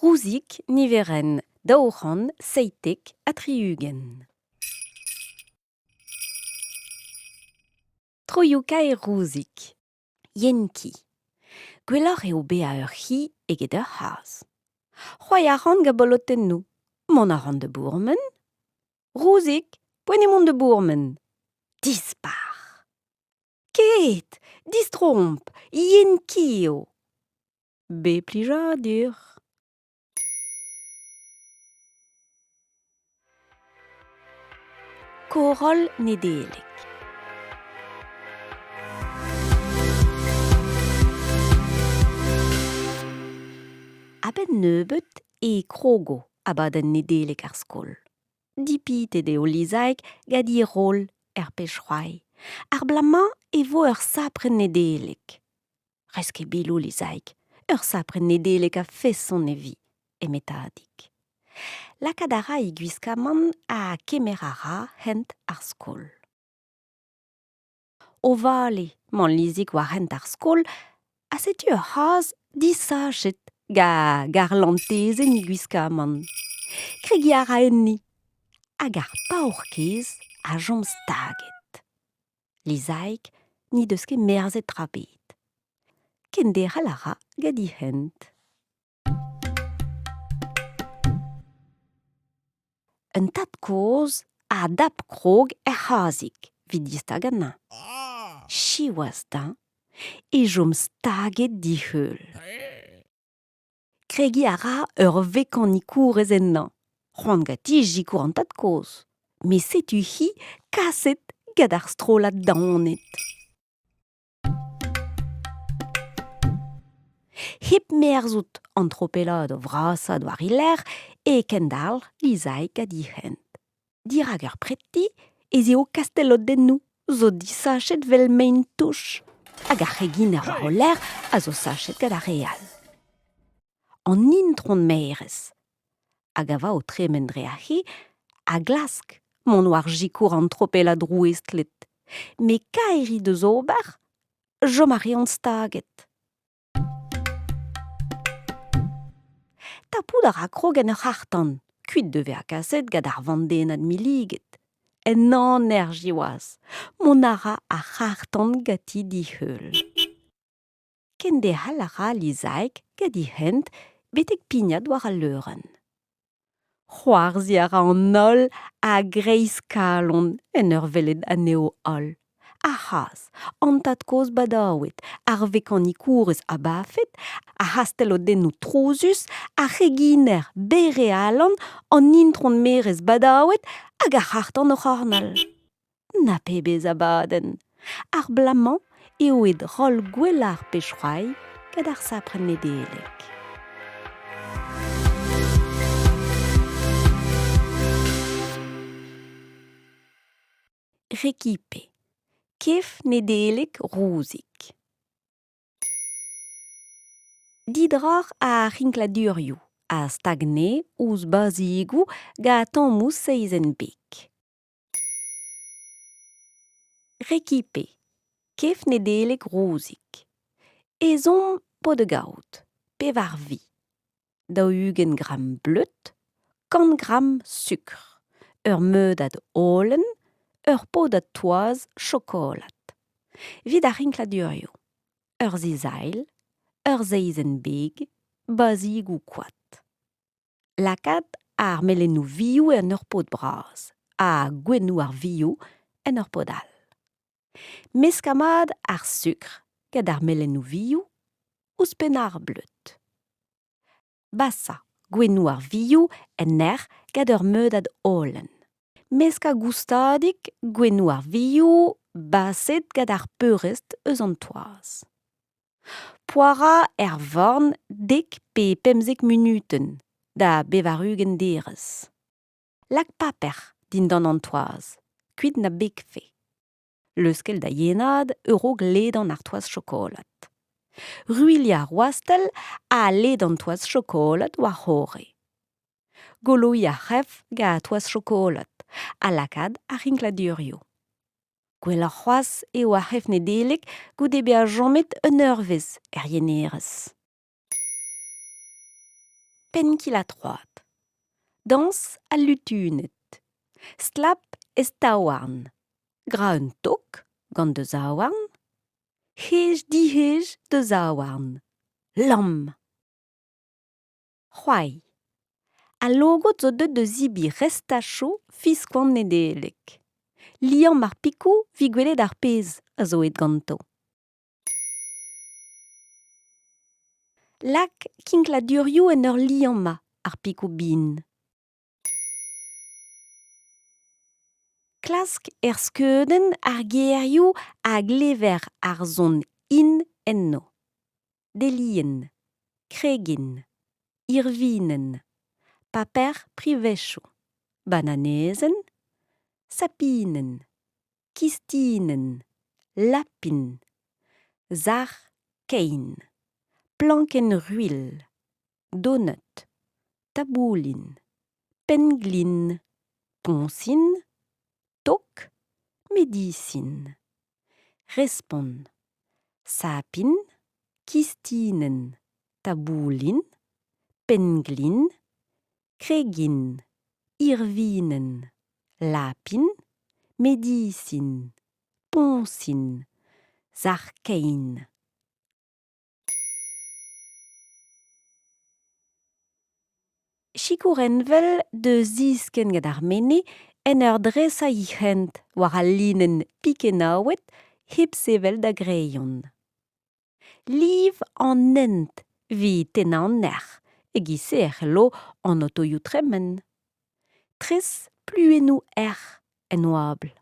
Rouzig niverenn 277. Troioù-kaer Rouzig. Yen-ki. Gwelloc'h eo bezañ ur c'hi eget ur c'hazh. C'hoari a ran gant bolotennoù. Mont a ran da bourmen. Rouzig, poent eo mont da bourmen. Dispar! Ket! Distroomp! Yen-ki eo. Bep plijadur. Koroll Nedeleg. A-benn nebeut e krogo abadenn Nedeleg ar skol. Dipitet eo Lizaig gant he roll er pezh-c'hoari. Ar bloaz-mañ e vo ur sapre Nedeleg. Rez ket biloù, Lizaig, ur sapre Nedeleg a-feson e vi, eme Tadig. Lakaat a ra he gwiskamant ha kemer a ra hent ar skol. O vale 'mañ Lizig war hent ar skol ha setu ur c'hazh disachet gant garlantezenn he gwiskamant. Kregiñ a ra enni hag ar paour-kaezh a chom staget. Lizaig n'he deus ket merzet tra ebet. Kenderc'hel a ra gant he hent. Un tad-kozh a dap krog er c'hazig evit distagañ anezhañ. Siwazh dezhañ e chom staget d'he heul. Kregiñ a ra ur vekanikourez ennañ, c'hoant ganti sikour an tad-kozh. Met setu-hi kaset gant ar strollad daonet. Hep merzout an tropellad o vrasaat war he lerc'h e kendalc'h Lizaig gant he hent. Dirak ur preti ez eo kastelodennoù zo disachet 'vel mein-touch hag ar c'heginer war o lerc'h a zo sachet gant ar re all. An intron-maerez, hag a va o tremen dre aze, a glask mont war sikour an tropellad rouestlet, met kaer he deus ober, chom a reont staget. Tapout a ra krog en ur c'harr-tan, kuit da vezañ kaset gant ar vandennad milliget. En aner siwazh, mont a ra ar c'harr-tan ganti d'he heul. Kenderc'hel a ra Lizaig gant he hent betek pignat war al leurenn. C'hoarzhiñ a ra an holl a-greiz kalon en ur welet anezho holl. Ar c'hazh, an tad-kozh badaouet, ar vekanikourez abafet, ar c'hastelodennoù trouzus, ar c'heginer berr-e-alan, an intron-maerez badaouet hag ar c'harr-tan o c'hornal. Na pebezh abadenn! Ar bloaz-mañ eo aet roll gwellañ ar pezh-c'hoari gant ar sapre Nedeleg. Rekipe. Kef Nedeleg Rouzig. Didroc'h ar c'hinkladurioù a stagne ouzh bazigoù gant tammoù seizenn beg. Rekipe, kef Nedeleg Rouzig. Ezhomm 'po da gaout pevar vi, 40 gramm bleud, 100 gramm sukr, ur meudad holen, ur podad toaz chokolad. Evit ar c'hinkladurioù, ur sizailh, ur seizenn beg, bazigoù koad. Lakaat ar melennoù vioù en ur pod bras ha gwennoù ar vioù en ur pod all. Meskañ mat ar sukr gant ar melennoù vioù, ouzhpennañ ar bleud. Basañ gwennoù ar vioù en erc'h gant ur meudad holen. Meskañ goustadik gwennoù ar vioù baset gant ar peurrest eus an toaz. Poazhañ er forn dek pe 15 munutenn, da 80 derez. Lak paper dindan an toaz, kuit na begfe. Leuskel da yenaat a-raok ledan ar toaz chokolad. Ruilhañ ar wastell ha ledan toaz chokolad war-c'horre. Goloiñ ar c'hef gant toaz chokolad ha lakaat ar c'hinkladurioù. Gwelloc'h c'hoazh eo ar c'hef Nedeleg goude bezañ chomet un eurvezh er yenerez. Penn-kil-ha-troad. Dañs al lutuned. Stlap ez taouarn. Gra un tok gant da zaouarn. Hej-dihej da zaouarn. Lamm. C'hoari. Al logod zo deuet da zebriñ restachoù fiskoan Nedeleg. Liamm ar pikoù 'vit gwelet ar pezh a zo aet ganto. Lak kinkladurioù en ur liammañ ar pikoù bihan. Klask er skeudenn ar gerioù a glever ar son in enno. Delienn, kregin, irvinenn, paper privezioù, bananezenn, sapinenn, kistinenn, lapin, sac'h kein, plankenn ruilh, donut, taboulin, penn-glin, poñsin, tok, medisin. Respont. Sapin, kistinenn, taboulin, penn-glin, kregin, irvinenn, lapin, medisin, poñsin, sac'h-kein. Sikour envel da ziskenn gant ar mene en ur dresañ he hent war al linenn pikennaouet hep sevel da greion. Liv an hent evit tennañ an erc'h, e-giz-se e c'hello an otoioù tremen. Tres pluennoù erc'h en oabl.